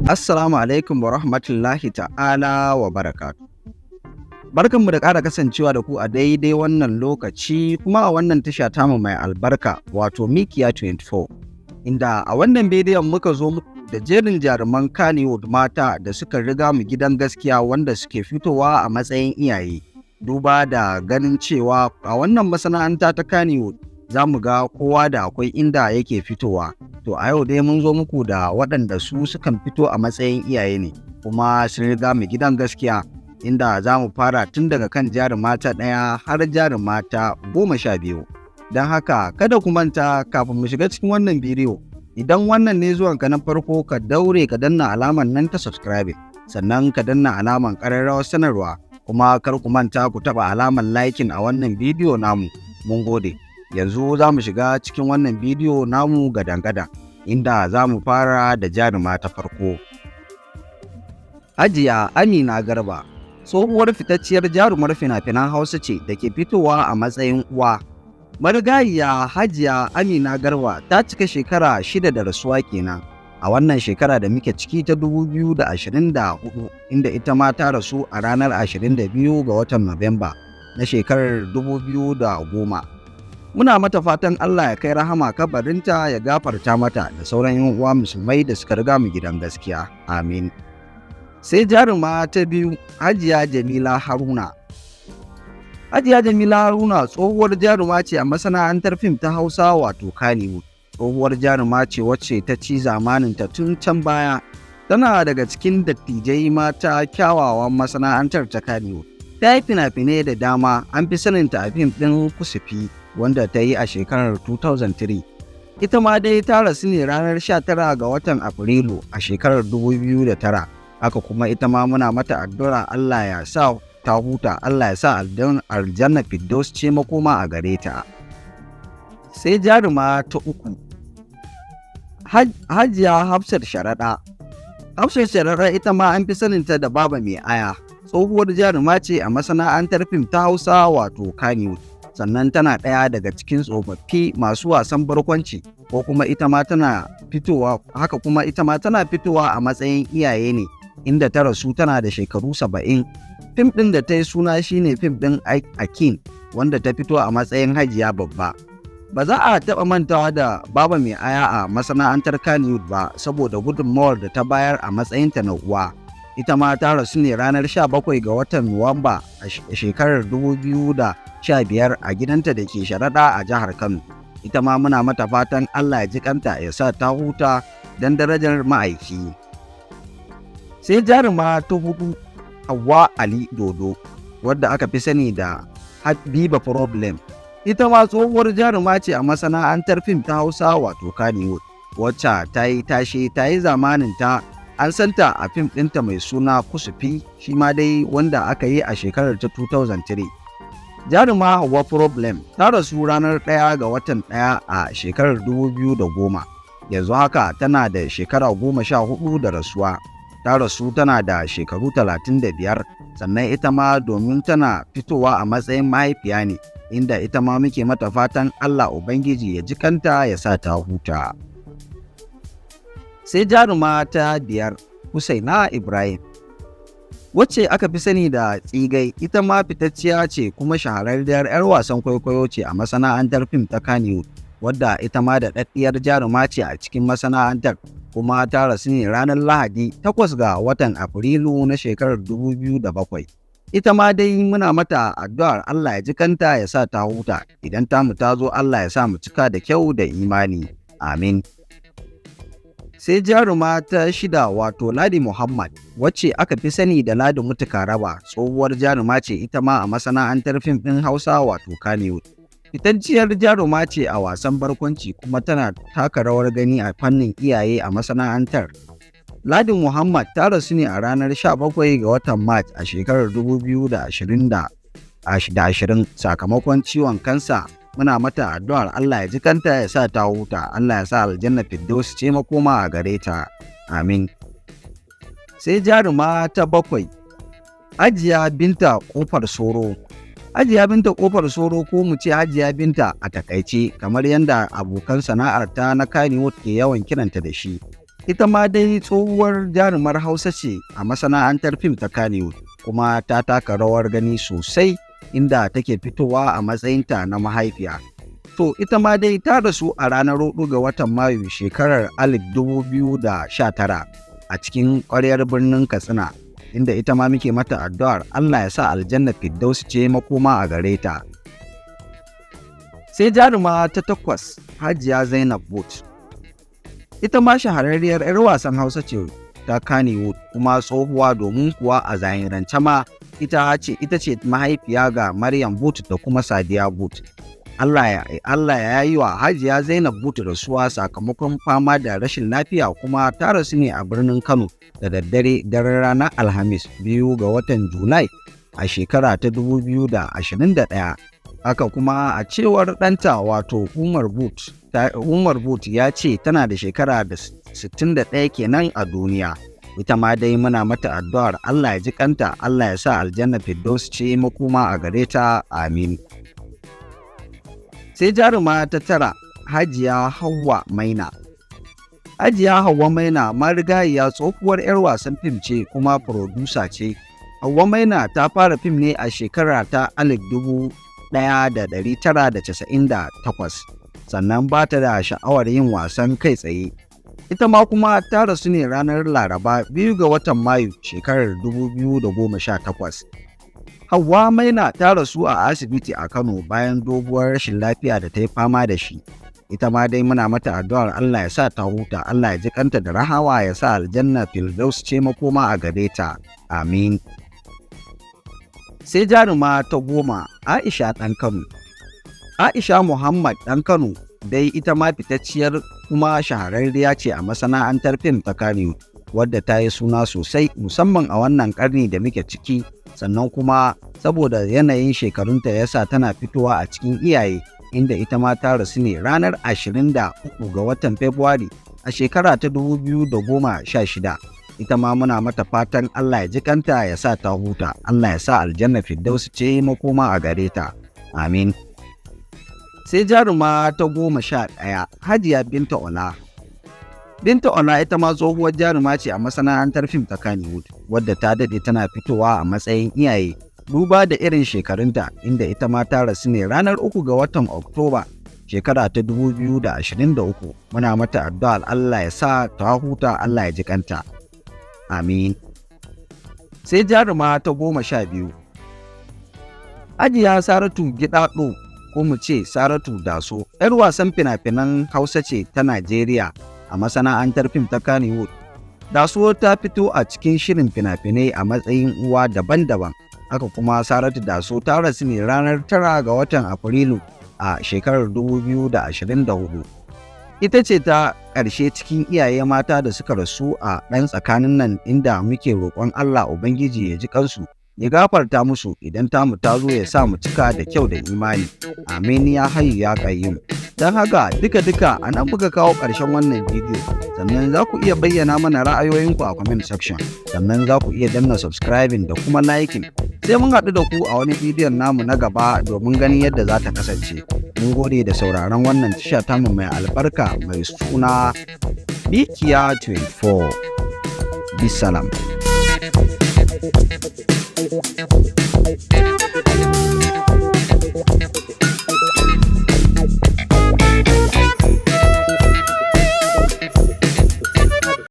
Assalamu alaikum wa rahmatullahi ta'ala wa barakatu. Barkanmu da ƙara kasancewa da ku a daidai wannan lokaci kuma a wannan tasha tamu mai albarka, wato Mikiya 24. Inda a wannan bidiyon muka zo muku da jerin jaruman Kannywood mata da suka riga mu gidan gaskiya wanda suke fitowa a matsayin iyaye. Duba da ganin cewa a wannan masana'anta ta Kannywood za mu ga kowa da akwai inda yake fitowa. To, a yau dai mun zo muku da waɗanda su sukan fito a matsayin iyaye ne kuma sun riga mu gidan gaskiya, inda za mu fara tun daga kan jaruma ta 1 har jaruma ta 12. Don haka kada ku manta, kafin mu shiga cikin wannan bidiyo, idan wannan ne zuwanka na farko, ka daure ka danna alamar nan ta subscribing, sannan ka danna alamar ƙararrawar sanarwa, kuma kar ku manta ku taɓa alamar liking a wannan bidiyo namu. Mun gode. Yanzu za mu shiga cikin wannan bidiyo namu gadan-gadan, inda za mu fara da jaruma ta farko. Hajiya Amina Garba tsohuwar fitacciyar jarumar fina-finan Hausa ce da ke fitowa a matsayin uwa. Marigayiya Hajiya Amina Garba ta cika shekara 6 da rasuwa kenan a wannan shekara da muke ciki ta 2024, inda ita ma ta rasu a ranar 22 ga watan Nuwamba na shekarar 2010. Muna mata fatan Allah ya kai rahama kabarinta, ya gafarta mata da sauran 'yan uwa musulmai da suka riga mu gidan gaskiya. Amin. Sai jaruma ta biyu, Hajiya Jamila Haruna. Hajiya Jamila Haruna tsohuwar jaruma ce a masana'antar fim ta Hausa, wato Kannywood. Tsohuwar jaruma ce wacce ta ci zamaninta tun can baya. Tana daga cikin dattijai mata kyawawan masana'antar ta Kannywood. Ta yi fina-finai da dama, an fi saninta a fim ɗin Kusufi wanda ta yi a shekarar 2003. Ita ma dai ta rasu ne ranar 19 ga watan Afrilu a shekarar 2009. Haka kuma ita ma muna mata addu'a Allah ya sa ta huta, Allah ya sa aljanna Firdaus ce makoma a gare ta. Sai jaruma ta uku, Hajiya Hafsat Sharaɗa. Hafsat Sharaɗa ita ma an fi saninta da Baba Mai Aya. Tsohuwar jaruma ce a masana'antar fim ta Hausa, wato Kannywood. Sannan tana ɗaya daga cikin tsofaffi masu wasan barkwanci, ko kuma ita ma tana fitowa, haka kuma ita ma tana fitowa a matsayin iyaye ne, inda ta rasu tana da shekaru 70. Fim ɗin da ta yi suna shine fim ɗin Akin, wanda ta fito a matsayin Hajiya Babba. Ba za a taɓa mantawa da Baba Mai Aya a masana'antar Kannywood ba saboda gudunmawar da ta bayar a matsayinta na uwa. Ita ma ta rasu ne ranar 17 ga watan Nuwamba a shekarar 2015 a gidanta da ke Sharaɗa a jihar Kano. Ita ma muna mata fatan Allah ya ji kanta, ya sa ta huta don darajar ma'aiki. Sai jaruma ta hudu, Hauwa Ali Dodo, wadda aka fi sani da Habiba Problem. Ita ma tsohuwar jaruma ce a masana'antar fim ta Hausa, wato Kannywood, wacce ta yi tashe, ta yi zamanin ta. An santa a fim ɗinta mai suna Kusufi, shi ma dai wanda aka yi a shekarar ta 2003. Jaruma Hauwa Problem ta rasu ranar 1 ga watan 1 a shekarar 2010. Yanzu haka tana da shekara 14 da rasuwa. Ta rasu tana da shekaru 35. Sannan ita ma domin tana fitowa a matsayin mahaifiya ne, inda ita ma muke mata fatan Allah Ubangiji ya ji kanta, ya sa ta huta. Sai jaruma ta biyar, Husaina Ibrahim, wacce aka fi sani da Tsigai. Ita ma fitacciya ce kuma shahararriyar 'yar wasan kwaikwayo ce a masana'antar fim ta Kannywood, wadda ita ma da daɗaɗɗiyar jaruma ce a cikin masana'antar, kuma ta rasu ne ranar Lahadi 8 ga watan Afrilu na shekarar 2007. Ita ma dai muna mata addu'ar Allah ya ji kanta, ya sa ta huta. Idan tamu ta zo, Allah ya sa mu cika da kyau da imani. Amin. Sai jaruma ta shida, wato Ladi Muhammad, wacce aka fi sani da Ladi Mutuka Raba. Tsohuwar jaruma ce ita ma a masana'antar fim ɗin Hausa, wato Kannywood. Fitacciyar jaruma ce a wasan barkwanci kuma tana taka rawar gani a fannin iyaye a masana'antar. Ladi Muhammad ta rasu ne a ranar 17 ga watan March a shekarar 2020 sakamakon ciwon kansa. Muna mata addu'ar Allah ya ji kanta, ya sa ta huta, Allah ya sa aljanna Firdaus ce makoma a gare ta. Amin. Sai jaruma ta bakwai, Hajiya Binta Kofar Soro. Hajiya Binta Kofar Soro, ko mu ce Hajiya Binta a takaice, kamar yadda abokan sana'arta na Kannywood ke yawan kiranta da shi. Ita ma dai tsohuwar jarumar Hausa ce a masana'antar fim ta Kannywood, kuma ta taka rawar gani sosai inda take fitowa a matsayinta na mahaifiya. To ita ma dai ta rasu a ranar 4 ga watan Mayu shekarar 2019 a cikin ƙwaryar birnin Katsina, inda ita ma muke mata addu'ar Allah ya sa aljanna Firdausi ce makoma a gare ta. Sai jaruma ta takwas, Hajiya Zainab Boot. Ita ma shahararriyar 'yar wasan Hausa ce ta Kannywood kuma tsohuwa, domin kuwa a zahirance ma ita ce mahaifiya ga Maryam Boot da kuma Sadiya Boot. Allah ya yi wa Hajiya Zainab Boot rasuwa sakamakon fama da rashin lafiya, kuma ta rasu ne a birnin Kano da daddare daren ranar Alhamis 2 ga watan Julai a shekara ta 2021. Haka kuma a cewar ɗanta, wato Umar Boot, Umar Boot ya ce tana da shekara da 61 kenan a duniya. Ita ma dai muna mata addu'ar Allah ya ji kanta, Allah ya sa aljanna Firdaus ce makoma a gare ta, amin. Sai jaruma ta tara, Hajiya Hauwa Maina. Hajiya Hauwa Maina marigayiya tsohuwar 'yar wasan fim ce kuma furodusa ce. Hauwa Maina ta fara fim ne a shekara ta 1998, sannan ba ta da sha'awar yin wasan kai tsaye. Ita ma kuma ta rasu ne ranar Laraba 2 ga watan Mayu shekarar 2018. Hauwa Maina ta rasu a asibiti a Kano bayan doguwar rashin lafiya da ta yi fama da shi. Ita ma dai muna mata addu'ar Allah ya sa ta huta, Allah ya ji kanta da rahama, ya sa aljanna Firdaus ce makoma a gare ta. Amin. Sai jaruma ta 10, Aisha Ɗan Kano. Aisha Muhammad Ɗan Kano dai ita ma fitacciyar kuma shahararriya ce a masana'antar fim ta Kano, wadda ta yi suna sosai musamman a wannan ƙarni da muke ciki, sannan kuma saboda yanayin shekarunta yasa tana fitowa a cikin iyaye, inda ita ma ta rasu ne ranar 23 ga watan Fabrairu a shekara ta 2016. Ita ma muna mata fatan Allah ya ji kanta, ya sa ta huta, Allah ya sa aljanna Firdausi ce makoma a gare ta. Amin. Sai jaruma ta 11, Hajiya Binta Ola. Binta Ola ita ma tsohuwar jaruma ce a masana'antar fim ta Kannywood, wadda ta daɗe tana fitowa a matsayin iyaye duba da irin shekarunta, inda ita ma ta rasu ne ranar 3 ga watan Oktoba shekara ta 2023. Muna mata addu'ar Allah ya sa ta huta, Allah ya ji kanta. Amin. Sai jaruma ta 12, Hajiya Saratu Gidaɗo, ko mu ce Saratu Daso, 'yar wasan fina-finan Hausa ce ta Najeriya a masana'antar fim ta Kannywood. Daso ta fito a cikin shirin fina-finai a matsayin uwa daban-daban. Haka kuma Saratu Daso ta rasu ne ranar 9 ga watan Afrilu a shekarar 2024. Ita ce ta ƙarshe cikin iyaye mata da suka rasu a ɗan tsakanin nan, inda muke roƙon Allah Ubangiji ya ji kansu, ya gafarta musu, idan tamu ta zo ya sa mu cika da kyau da imani. Amin ya hayyu ya qayyum. Don haka duka-duka a nan muka kawo ƙarshen wannan bidiyo. Sannan za ku iya bayyana mana ra'ayoyinku a comment section. Sannan za ku iya danna subscribing da kuma liking. Sai mun haɗu da ku a wani bidiyon namu na gaba domin ganin yadda za ta kasance. Mun gode da sauraron wannan tasha tamu mai albarka mai suna Mikiya 24. Bisalam.